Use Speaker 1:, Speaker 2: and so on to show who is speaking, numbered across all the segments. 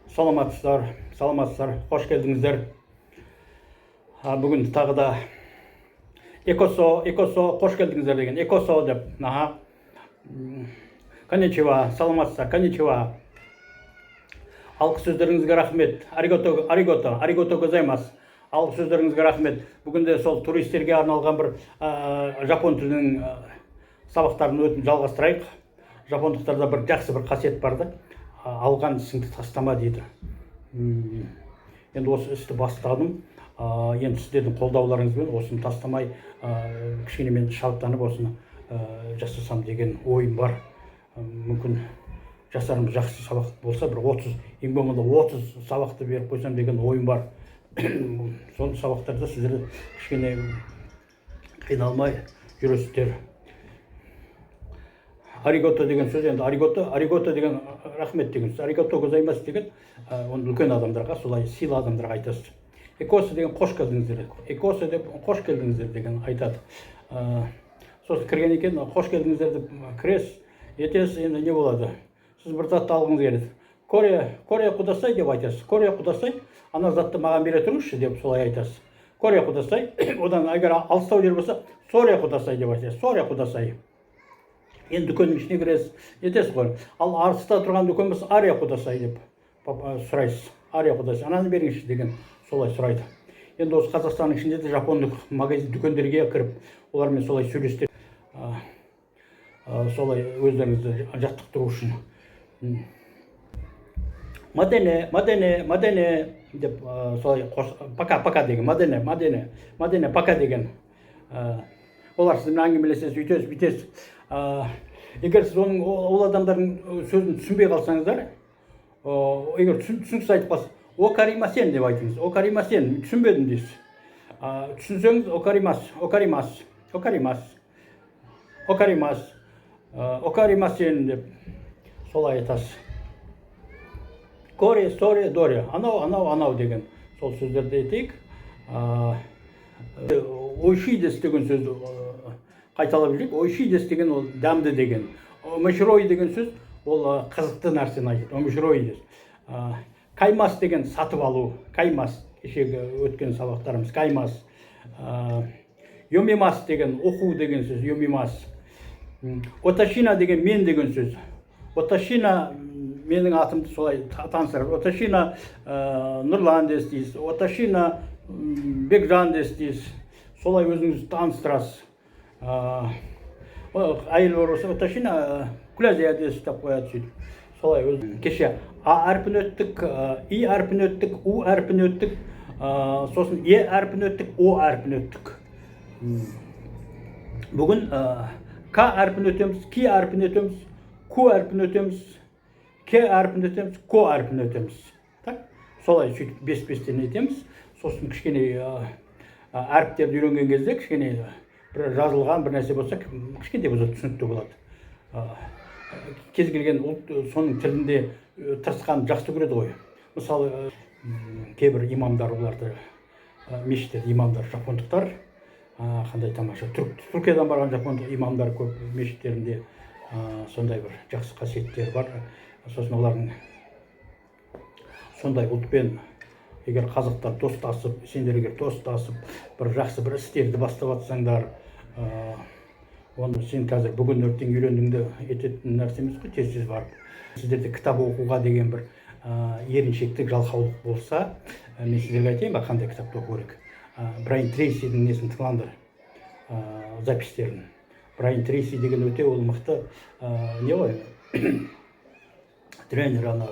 Speaker 1: Саламатсыздар, саламатсыздар, қош келдіңіздер. Бүгін тағы да ようこそ, ようこそ, қош келдіңіздер деген, ようこそ деп. Аха. こんにちは, саламатсыздар, こんにちは. Алғы сөздеріңізге рахмет. ありがとう, ありがとう, ありがとうございます. Алғы сөздеріңізге рахмет. Бүгін де сол туристерге арналған бір жапон тілінің сабақтарын өтін жалғастырайық. Жапондықтарда бір жақсы бір қасиет бар да: алған ісіңді тастама дейді. Енді осы істі бастадым. Енді сіздердің қолдауларыңызбен осыны тастамай, кішкене мен шабыттанып, осыны жасасам деген ойым бар. Мүмкін жасарым, жақсы сабақ болса, бір 30, ең болмағанда 30 сабақты беріп қойсам деген ойым бар. Сол сабақтарда сіздер кішкене қиналмай жүресіздер. ありがとう деген сөз енді, ありがとう, ありがとう деген рахмет деген сөз. ありがとうございます деген оны үлкен адамдарға, солай сыйлы адамдарға айтасыз. ようこそ деген қош келдіңіздер, ようこそ деп, қош келдіңіздер деген айтады. Сосын кірген екен, қош келдіңіздер деп кіресіз, етесіз. Енді не болады? Сіз бір затты алғыңыз келеді. これ, これください деп айтасыз. これください, ана затты маған бере тұрыңызшы деп солай айтасыз. これください. Одан егер алыстау жер болса, それください деп айтасыз. それください. Енді дүкеннің ішіне кіресіз, етесіз ғой. Ал алыста тұрған дүкен болса, あれください деп сұрайсыз. あれください, ананы беріңізші деген солай сұрайды. Енді осы Қазақстанның ішінде де жапондық магазин, дүкендерге кіріп, олармен солай сөйлестер, солай өздеріңізді жаттықтыру үшін. またね, またね, またね деп, солай пока, пока деген. またね, またね, またね, пока деген. Олар сізбен әңгімелесесіз, өйтесіз, бүйтесіз. Егер сіз оның, ол адамдардың сөзін түсінбей қалсаңыздар, егер түсініксіз айтып қалса, わかりません деп айтыңыз. わかりません, түсінбедім дейсіз. Түсінсеңіз, わかります, わかります, わかります, わかります, わかりません деп солай айтасыз. これ, それ, どれ, анау, анау, анау деген сол сөздерді айтайық. おいしいです деген сөзді қайталап жүрейік. おいしいです деген ол дәмді деген. 面白い деген сөз ол қызықты нәрсені айтады. 面白いです. 買います деген сатып алу. 買います, кешегі өткен сабақтарымыз. 買います. 読みます деген оқу деген сөз. 読みます. 私の деген мен деген сөз. 私の, менің атымды солай таныстырады. 私の Нұрлан です дейсіз. 私の Бекжан です дейсіз. Солай өзіңізді таныстырасыз. Әйел бар болса, 私の Күләзия です деп қояды сөйтіп. Солай өз. Кеше а әрпін өттік, и әрпін өттік, у әрпін өттік, сосын е әрпін өттік, о әрпін өттік. Бүгін к әрпін өтеміз, ки әрпін өтеміз, ку әрпін өтеміз, к әрпін өтеміз, ко әрпін өтеміз. Так, солай сөйтіп бес бестен етеміз. Сосын кішкене әріптерді үйренген кезде, кішкене бір жазылған бір нәрсе болса, кішкентай болса, түсінікті болады. Кез келген ұлт соның тілінде тырысқанды жақсы көреді ғой. Мысалы, кейбір имамдар, оларды, мешіттерде имамдар жапондықтар, қандай тамаша! Түркиядан барған жапондық имамдар көп мешіттерінде. Сондай бір жақсы қасиеттері бар. Сосын олардың сондай ұлтпен егер қазақтар достасып, сендер егер достасып, бір жақсы бір істерді бастап жатсаңдар, оны сен қазір бүгін, ертең үйрендің де ететін нәрсе емес қой. Тез тез барып сіздерде кітап оқуға деген бір еріншектік, жалқаулық болса, мен сіздерге айтайын ба, қандай кітапты оқу керек? Брайан Трейсидің несін тыңдаңдар, записьтерін. Брайан Трейси деген өте ол мықты не ғой, тренер. Ана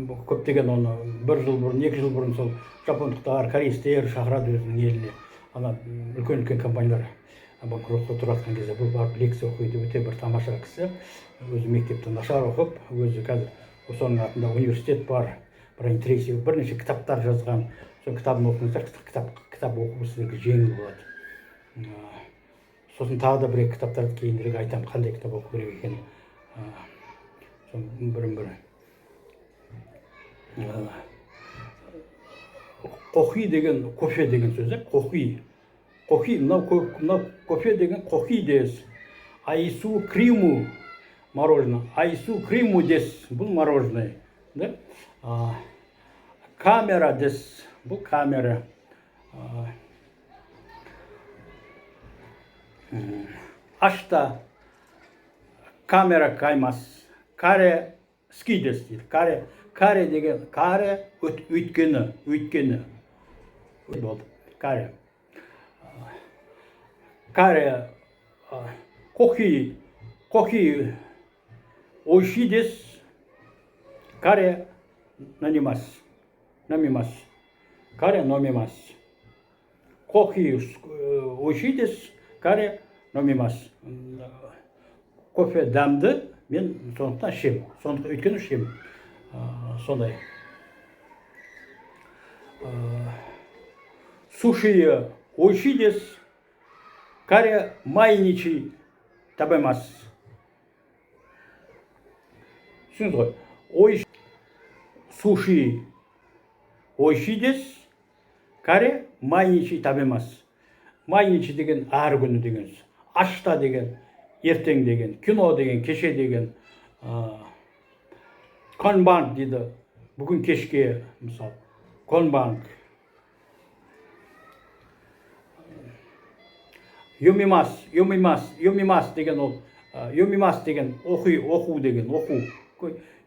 Speaker 1: көптеген оны бір жыл бұрын, 2 жыл бұрын сол жапондықтар, корейстер шақырады өзінің еліне. Ана үлкен үлкен компаниялар банкротқа тұрып жатқан кезде бұл барып лекция оқиды. Өте бір тамаша кісі. Өзі мектепті нашар оқып, өзі қазір соның атында университет бар. Брайан Трейси бірнеше кітаптар жазған. Сол кітабын оқыңыздар. Кітап оқу сіздерге жеңіл болады. Сосын тағы да бір екі кітаптарды кейінірек айтамын, қандай кітап оқу керек екенін. Соның бірін бірі. コーヒー деген кофе деген сөз, иә. コーヒー, コーヒー, мынау мынау кофе деген コーヒーです. アイスクリーム, мороженое. アイスクリームです, бұл мороженое да. カメラです, бұл камера. 明日カメラ買います. 彼好きですдейді. 彼, 彼 деген, 彼 өйткені, өйткені болды. 彼. 彼コーヒー, コーヒーおいしいです. 彼飲みます. 飲みます. 彼飲みます. コーヒーおいしいです. 彼飲みます. Кофе дәмді, мен сондықтан ішемін. Сондықтан, өйткені ішемін. Сондай. 寿司おいしいです. 彼毎日食べます. Түсіндіңіз ғой. おい寿司おいしいです. 彼毎日食べます. 毎日 деген әр күні деген сөз. 明日 деген ертең деген, кино деген кеше деген, こんばん дейді бүгін кешке, мысалы, こんばん. 読みます, 読みます, 読みます деген ол, 読みます деген оқи, оқу деген, оқу.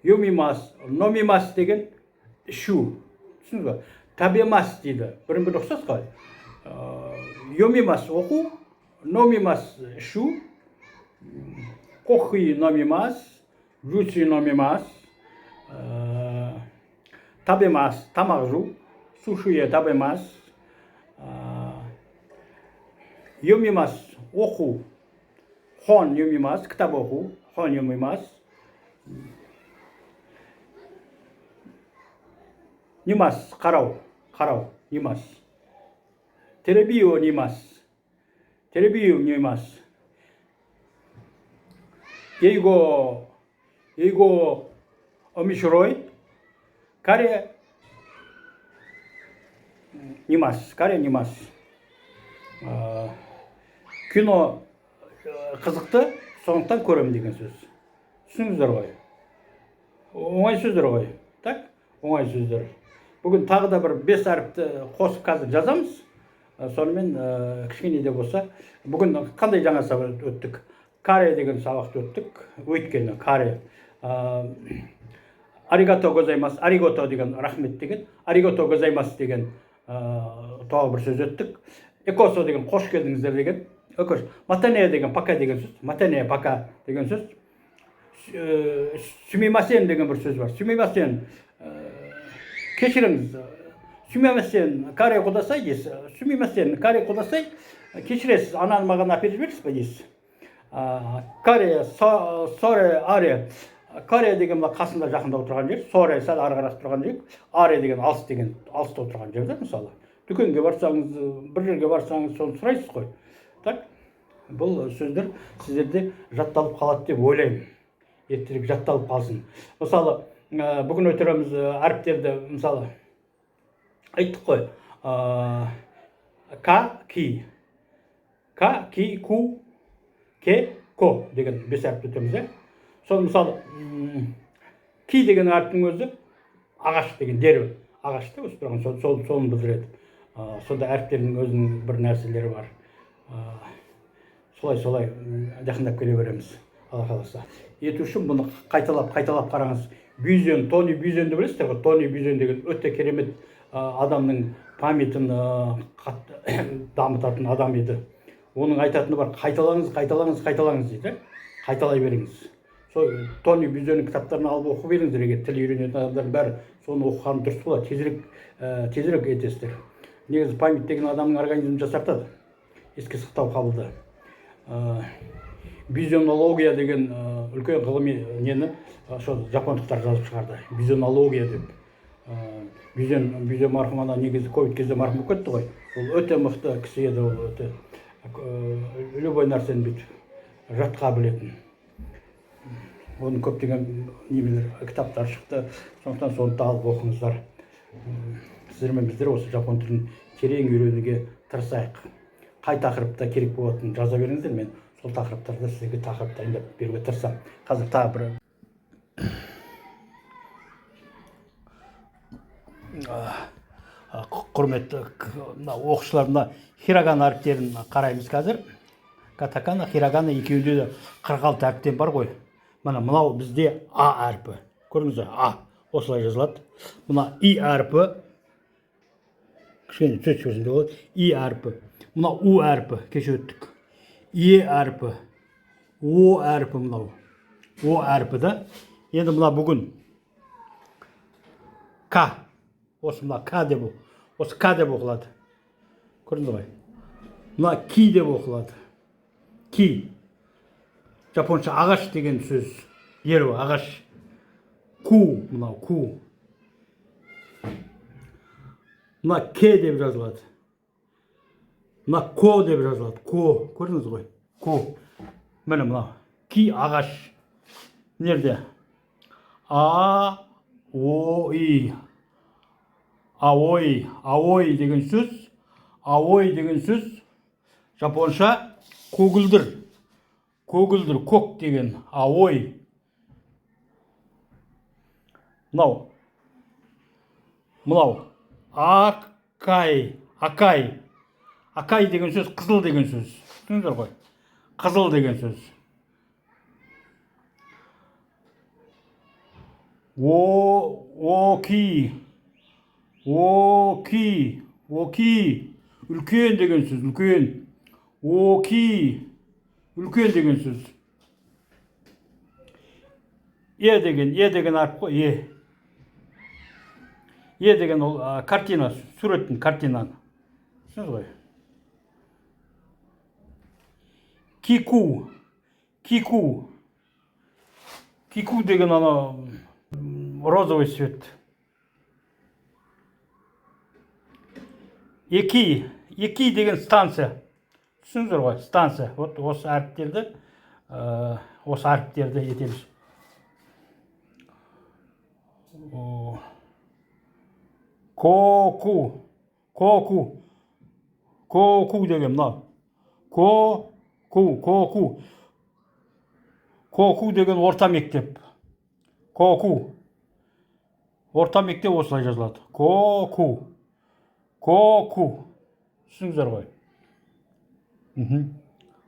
Speaker 1: 読みます, 飲みます деген ішу. Түсіндіңіз ба? 食べます дейді. Бірін бірі ұқсас қой. 読みます оқу, 飲みます ішу, コーヒー飲みます, ジュース飲みます, 食べます, тамақ жеу, суши 食べます, 読みます, оқу, 本読みます, кітап оқу, 本読みます, 見ます, қарау, қарау, 見ます, テレビを見ます, テレビを見ます, 英語, 英語面白い, 彼見ます, 彼見ます. Кино қызықты, сондықтан көремін деген сөз. Түсіндіңіздер ғой. Оңай сөздер ғой. Так? Оңай сөздер. Бүгін тағы да бір 5 әріпті қосып қазір жазамыз. Сонымен кішкене де болса, бүгін қандай жаңа сабақ өттік? 彼 деген сабақты өттік. Өйткені 彼. ありがとうございます. ありがとう деген рахмет деген. ありがとうございます деген тағы бір сөз өттік. ようこそ деген қош келдіңіздер деген. ようこそ. またね деген пока деген сөз. またね пока деген сөз. すみません деген бір сөз бар. すみません. Кешіріңіз. すみません. カレーください дейсіз. すみません. カレーください. Кешіресіз, ананы маған әперіп жібересіз бе дейсіз. 彼, それ, あれ. 彼 деген мына қасында жақында отырған жер, それ сәл ары қарай тұрған жер, あれ деген алыс деген, алыста отырған жер да, мысалы. Дүкенге барсаңыз, бір жерге барсаңыз, соны сұрайсыз ғой. Так? Бұл сөздер сіздерде жатталып қалады деп ойлаймын. Ертерек жатталып қалсын. Мысалы, бүгін өтереміз әріптерді, мысалы, айттық қой. К, ки. К, ки, ку, ке, ко деген 5 әріпті өтеміз, иә? Сол, мысалы, ки деген әріптің өзі ағаш деген, дерево, ағаш та өсіп тұрған, соны білдіреді. Сонда әріптердің өзінің бір нәрселері бар. Солай жақындап келе береміз, Алла қаласа. Ету үшін бұны қайталап, қайталап қараңыз. Бюзен, Тони Бюзенді білесіздер ғой? Тони Бюзен деген өте керемет, адамның память ін қатты дамытатын адам еді. Оның айтатыны бар: қайталаңыз, қайталаңыз, қайталаңыз дейді. Қайталай беріңіз. Сол Тони Бюзеннің кітаптарын алып оқып беріңіздер, егер тіл үйренетін адамдардың бәрі соны оқығаны дұрыс болады, тезірек етесіздер. Негізі память деген адамның организмін жасартады, еске сақтау қабілеті. Бюзенология деген үлкен ғылыми нені сол жапондықтар жазып шығарды, бюзенология деп. Бюзен марқұм, ана негізі ковид кезде марқұм болып кетті ғой. Ол өте мықты кісі еді, ол өте любой нәрсені бүйтіп жатқа білетін. Оның көптеген немелер, кітаптар шықты, сондықтан соны да алып оқыңыздар. Сіздер мен біздер осы жапон тілін терең үйренуге тырысайық. Қай тақырыпта керек болатынын жаза беріңіздер, мен сол тақырыптарда сіздерге тақырып дайындап беруге тырысамын. Қазір тағы бір Құрметті мына оқушылар, мына хирагана әріптерін қараймыз қазір. Катакана, хирагана, екеуінде де 46 әріптен бар ғой. Міне, мынау бізде а әрпі, көрдіңіз бе? А осылай жазылады. Мына и әрпі, кішкене түзетіп жіберсем де болады. И әрпі, мына у әрпі, кеше өттік. Е әрпі, о әрпі, мынау о әрпі да. Енді мына бүгін к, осы мына к деп, осы к деп оқылады, көрдіңіз ғой. Мына ки деп оқылады, ки. Жапонша ағаш деген сөз, дерево, ағаш. Ку, мынау ку. Мына ке деп жазылады, мына ко деп жазылады, ко, көрдіңіз ғой, ко. Міне, мынау ки, ағаш. Мына жерде а, о, и, аой. Аой деген сөз, аой деген сөз жапонша көгілдір, көгілдір, көк деген, аой. Мынау акай, акай. Акай деген сөз қызыл деген сөз, түсіндіңіздер ғой, қызыл деген сөз. О, оки, оки, оки, үлкен деген сөз, үлкен. Оки, үлкен деген сөз. Е деген, е деген әріп қой. Е, е деген ол картина, суреттің, картинаны, түсіндіңіз ғой. Кику, кику, кику деген ана розовый цвет. Еки, еки деген станция, түсіндіңіздер ғой, станция. Вот осы әріптерді, осы әріптерді етеміз. Коку, коку, коку деген мынау ко-ку, коку. Коку деген орта мектеп. Коку, орта мектеп, осылай жазылады. Коку, коку, түсіндіңіздер ғой.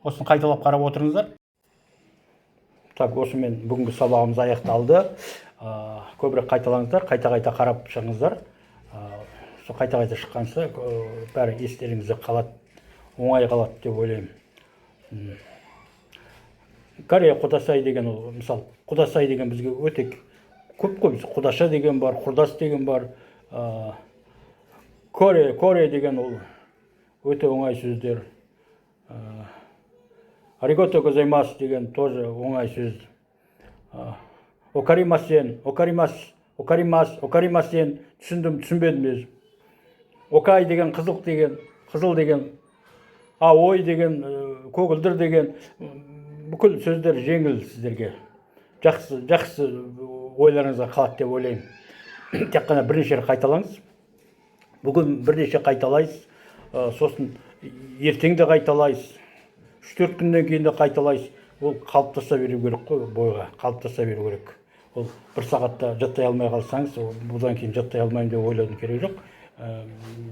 Speaker 1: Осыны қайталап қарап отырыңыздар. Так, осымен бүгінгі сабағымыз аяқталды. Көбірек қайталаңыздар, қайта-қайта қарап шығыңыздар. Сол қайта-қайта шыққанша бәрі естеріңізде қалады, оңай қалады деп ойлаймын. Корея құдасай деген ол, мысалы, құдасай деген бізге өте көп қой. Біз құдаша деген бар, құрдас деген бар. Корея, Корея деген ол өте оңай сөздер. Аригато гозаймас деген тоже оңай сөз. Окаримасен, окаримас, окаримас, окаримасен, түсіндім, түсінбедім өзім. Окай деген қызыл деген, қызыл деген, аой деген, көгілдір деген, бүкіл сөздер жеңіл сіздерге. Жақсы, жақсы ойларыңызға қалады деп ойлаймын. Тек қана бірнеше рет қайталаңыз. Бүгін бірнеше қайталайсыз, сосын ертең де қайталайсыз, 3-4 күннен кейін де қайталайсыз. Ол қалыптаса беру керек қой, бойға қалыптаса беру керек. Ол бір сағатта жаттай алмай қалсаңыз, ол бұдан кейін жаттай алмаймын деп ойлаудың керегі жоқ.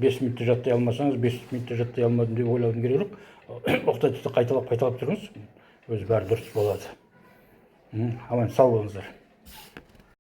Speaker 1: 5 минутта жаттай алмасаңыз, 5 минутта жаттай алмадым деп ойлаудың керегі жоқ. Оқта-текте қайталап, қайталап жүріңіз, өзі бәрі дұрыс болады. Аман сау болыңыздар.